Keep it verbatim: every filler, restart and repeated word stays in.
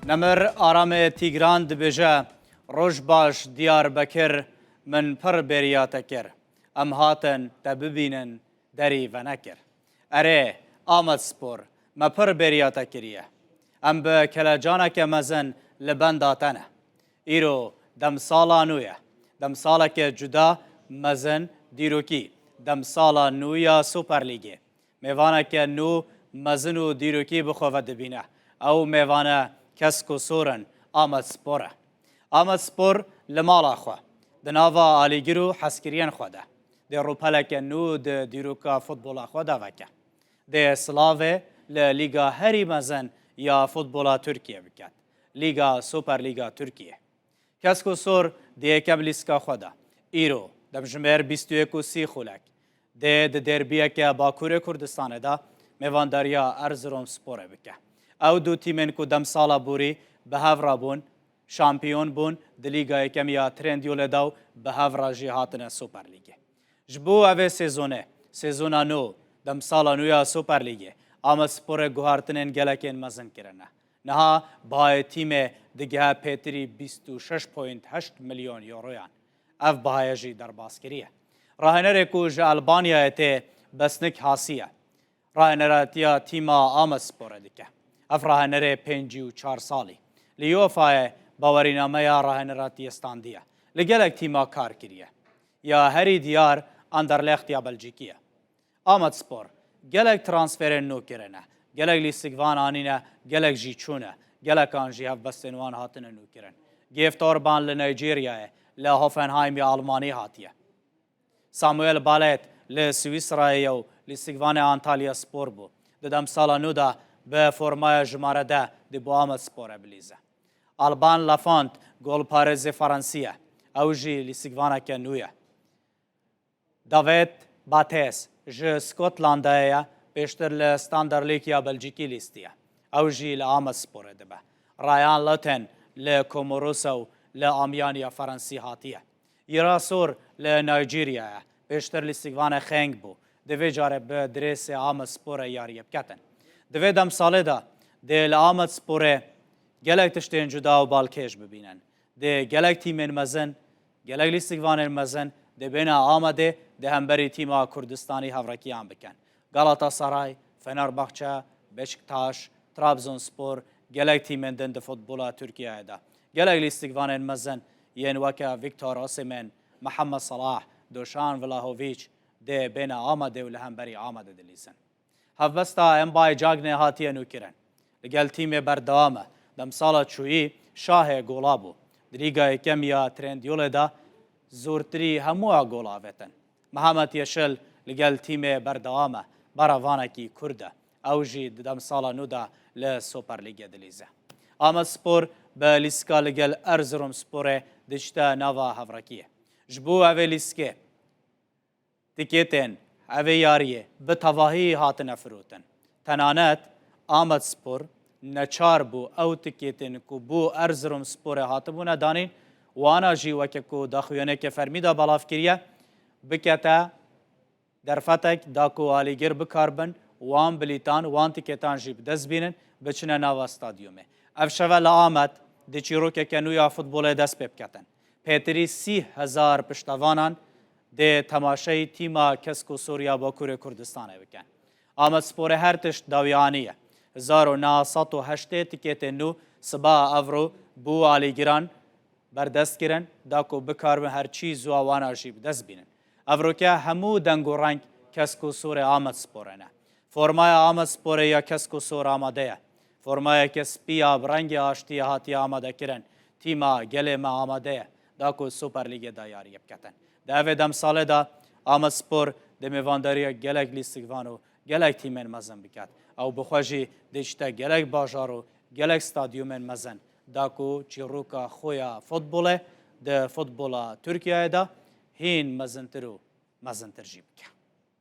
Nemir Aramê Tîgran dibêje, Roj baş Diyarbekir, min pir bêriya te kir. Em hatin te bibînin, derî venekir. Erê, Amedspor, me pir bêriya te kiriye. Em bi kelecaneke mezin li benda te ne. Îro demsala nû ye. Demsaleke cuda, mezin, dîrokî. Demsala nû ya Super Lîgê. Mêvaneke nû, mezin û dîrokî bi xwe ve dibîne. Ew mêvane kesk û sor in, Amedspor e. Amedspor li mala xwe, di nava alîgir û hezkiriyên xwe de, dê rûpeleke nû di dîroka futbola xwe de veke. Dê silavê li lîga herî mezin ya futbola Tirkiyê biket, Lîga Super Lîga Tirkiyê. Kesk û sor di yekem lîska xwe de, îro, demjimêr bîst û yek û sî xulek, dê di derbiyeke Bakurê Kurdistanê de mêvandariya Erzurumsporê bike. Ew du tîmên ku demsala borî bi hev re bûn, şampiyon bûn, di Lîga Yekem ya Trendyolê de û bi hev re jî hatine Super Lîgê. Ji bo evê sezonê, sezona nû, demsala nû ya Super Lîgê, Amedsporê guhartinên gelekên mezin kirine. Niha bahayê tîmê digihe pêtirî bîst û şeş point heşt milyon euroyan. Ev bahaye jî derbas kiriye. Rahênerê ku ji Albanyayê tê, Besnik Hasiye, rahêneratiya tîma Amedsporê dike. Ev rahênerê pêncî û çar salî li UEFAyê bawerînameya rahêneratiyê standiye. Li gelek tîma kar kiriye. Ya herî diyar Anderlecht ya Belcîkî ye. Amedspor, gelek transferên nû kirine, gelek lîstikvan anîne, gelek jî çûne, gelekan jî hevbestên wan hatine nûkirin. Gift Orban li Nîjeryayê, li Hoffenheim ya Almanî hatiye. Samuel Ballet li Swîsrayê ye û lîstikvanê Antalyaspor bû. Di demsala nû de bi formaya jimare deh dê bo Amedsporê bilîze. Alban Lafont, golparêzê Ferensî ye. Ew jî lîstikvaneke nû ye. David Bates ji Skotlandayê ye, pêştir li Standard Liège ya Belcîkî lîstiye. Ew jî li Amedsporê dibe. Ryan Luten li Komorosê û li Amiens ya Ferensî hatiye. Yira Sor li Nîjerya ye, pêştir lîstikvanê Genk bû. Di vê carê bi dirêsê Amedsporê yariyê biketin. Di vê demsalê de dê li Amedsporê gelek tiştên cuda û balkêş bibînin. Dê gelek tîmên mezin, gelek lîstikvanên mezin dê bêne Amedê, dê hemberî tîma Kurdistanî hevrekiyan bikin. Galatasaray, Fenerbahçe, Beşiktaş, Trabzonspor, gelek tîmên din di futbola Tirkiyeyê de. Gelek lîstikvanên mezin yên weke Victor Osimhen, Mohamed Salah, Dusan Vlahovic dê bêne Amedê û li hemberî Amedê dilîzin. Hevbesta Mbaye Diagne hatiye nûkirin. Li gel tîmê berdewam e. Demsala çûyî şahê gola bû. Di Lîga Yekem ya Trendyolê de zortirî hemûya gol avêtin. Mihemed Yeşil li gel tîmê berdewam e. Berevanekî Kurd e. Ew jî di demsala nû de li Super Lîgê dilîze. Amedspor bi lîstika li gel Erzurumsporê diçite nava hevrekiyê. Ji bo evê lîskê, tikêtên evê yariyê bi tevahî hatine firotin. Tenanet Amedspor neçar bû ew tikêtên ku bo Erzurumsporê hatibûne danîn, wana jî weke ku daxuyaniyeke fermî de belav kiriye, bikete derfetek da ku alîgir bikarbin wan bilîtan, wan tikêtan jî bi dest bînin, biçine nava stadyumê. Ev şeve li Amed di çîrokeke nû ya futbolê dest pê biketin. Pêtirî sî hezar piştevanan dê temaşeyî tîma kesk û sor ya Bakurê Kurdistanê bikin. Amedsporê her tişt dawî aniye. Hezar û neh sed û heştê tikêtên nû siba evro bo alîgiran berdest kirin, da ku bikaribin her çî zû wana jî bi dest bînin. Evroke hemû deng û reng kesk û sorê Amedsporê ne. Formaya Amedsporê ya kesk û sor amade ye. Formayeke spî ya bi rengê aştiyê hatiye amade kirin. Tîma gelê me amade ye, da ku Super Lîgê de yariyê biketin. Di evê demsalê de Amedspor dê mêvandariya gelek lîstikvan û gelek tîmên mezin biket. Ew bi xwe jî diçite gelek bajar û gelek stadyumên mezin, da ku çîroka xwe ya futbolê di futbola Tirkiyeyê de hîn mezintir û mezintir jî bike.